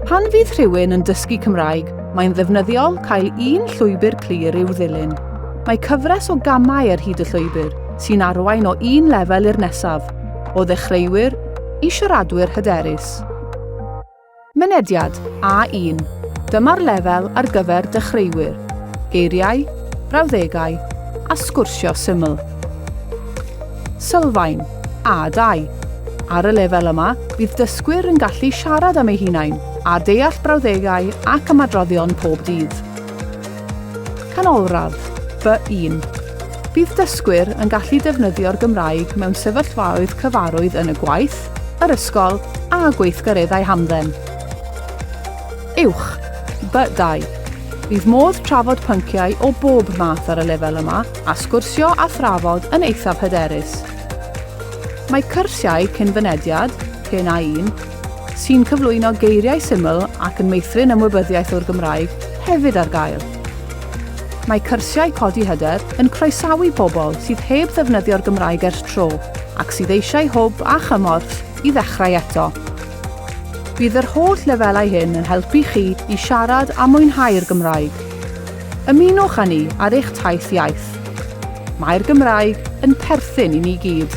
Pan fydd rhywun yn dysgu Cymraeg, mae'n ddefnyddiol cael un llwybr clir i'w ddilyn. Mae cyfres o gamau ar hyd y llwybr, sy'n arwain o un lefel i'r nesaf, o ddechreuwyr i siaradwyr hyderus. Mynediad, A1, Dyma'r lefel ar gyfer dechreuwyr, geiriau, brawddegau a sgwrsio syml. Sylfaen, A2, Ar y lefel yma, bydd dysgwyr yn gallu siarad am eu hunain a deall brawddegau ac ymadroddion pob dydd. Canolradd, B1, Bydd dysgwyr yn gallu defnyddio'r Gymraeg mewn sefyllfaoedd cyfarwydd yn y gwaith, yr ysgol a gweithgareddau hamdden. Uwch, B2, Bydd modd trafod pynciau o bob math ar y lefel yma a sgwrsio a thrafod yn eithaf hyderus. Mae cyrsiau cyn fynediad, cyn A1, sy'n cyflwyno geiriau syml ac yn meithrin ymwybyddiaeth o'r Gymraeg, hefyd ar gael. Mae cyrsiau Codi Hyder yn croesawu pobl sydd heb ddefnyddio'r Gymraeg ers tro ac sydd eisiau hwb a chymorth i ddechrau eto. Bydd yr holl lefelau hyn yn helpu chi i siarad a mwynhau'r Gymraeg. Ymunwch â ni ar eich taith iaith. Mae'r Gymraeg yn perthyn i ni gyd.